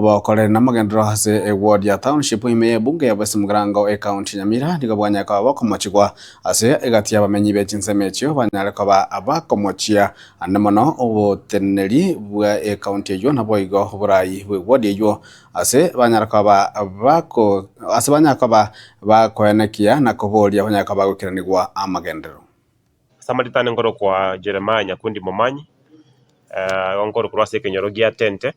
Obokoreri na amagenderero ase eward ya Township ime y'ebunge ya West Mugirango ekaunti ya Nyamira nigo bwanyare koba bokomochigwa ase egati y'abamenyi be chinsemo echio banyare koba abakomochia ande mono oboteneneri bwa ekaunti eyio naboigo oborai bw'eward eyio ase banyare koba bako ase banyare koba bakoenekia na koboria banyare koba bagoikeranigwa amagenderero. Ase amaritani nkorokwa Jeremiah Nyakundi Momanyi, igo nkorokwa ase ekenyoro gia Tente.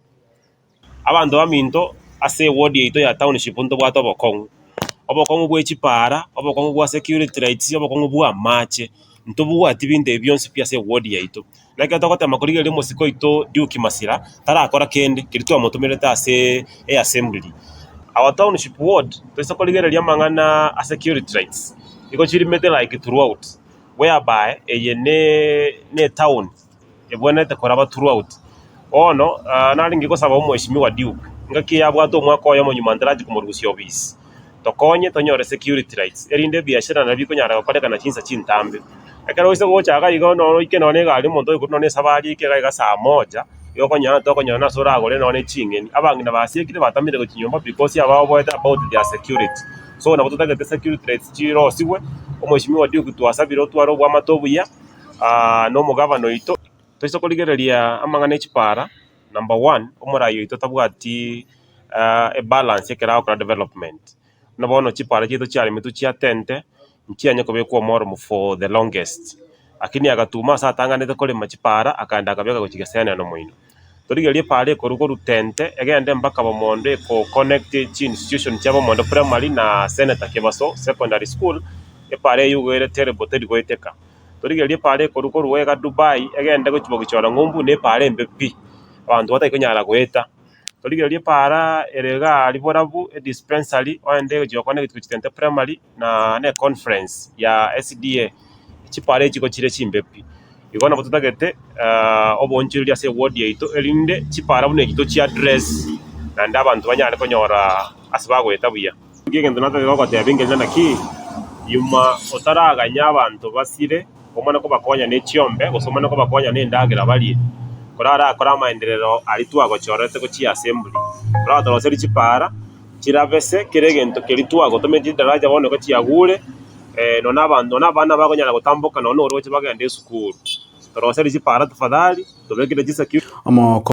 Abanto baminto ase eward yaito ya township ntobwate obokong'u, obokong'u bwe chipaara, obokong'u bwa security lights, obokong'u bwa amache, ntobwati binto ebi bionsi pi ase eward yaito. Na ekero togotema korigereria omosike oito Duke Masira, tarakora kende keria twamotomerete ase eassembly. Our township ward, toise korigereria amang'ana a security lights, nigo chirimete like throughout, whereby eye ne ne etown. ebwenerete koraba throughout. Bono narenge gosaba omweshimiwa Duke, engaki eye abwate omwaka oyomo nyuma ntarachi komorusia obisi, tokonye tonyore security lights, erinde ebiashara nabio bikonyara gokorekana chinsa chintambe. Ekero oise gocha iga iga nonye oike nonye na egari omonto oyokorwa nonye na esabari oike iga iga saa moja, igo okonyora tokonyora nase oragore nonye ching'eni. Abang'ina basiekire batamire gochia nyomba because abaoboete about their security. So nabo totagete security lights chirosigwe, omweshimiwa Duke twasabire otware obwamate obuya. na omogabana oito. Toise korigereria amang'ana e chipara, number one, omorai oito tabwati ebalance ekero agokora development. Buna bono chipara chiaito chiaremetwe chia tente, nchianye kobekwa omoromo for the longest. Lakini agatuma ase atang'anete korema chipara, akaenda akabeka gochia geseneno moino. Torigererie epaara ekorwa korwa Tente egende mpaka Bomondo eko connect chi institution chia Bomondo Primary na Senator Kebaso Secondary School, epaara eyio igo ere terrible teri goeteka. Torigererie epaara ekorwa korwa iga Dubai egende gochia Bogichora Ng'umbu na epaara embe pi, abanto batari konyara goeta. Torigererie epaara ere iga aria Borabu edispensary ogende gochia go connect gochia Tente Primary na ne conference ya SDA, chipaara echi igo chire chimbe pi. Igo nabo totagete oboonchoreria ase eward yaito erinde chipaara buna echi tochi address naende abanto banyare konyora ase bagoeta buya. Egento natagete gogotebia nkerende naki, nyuma otaraganya abanto basire omane kobakonya ne chiombe gose omane kobakonya ne endagera barie, korarakore amaenderero aria twagochorete gochia assembly, koratoroserie chipaara chirabese kera egento keria twagotometi chidaraja bono igo chiagure. Nonya na abanto, nonya na abana bakonyara gotamboka nonya na oroche bagende esukuru. Toroserie chipaara tafadhali, tobekere chisecurity. Omoko.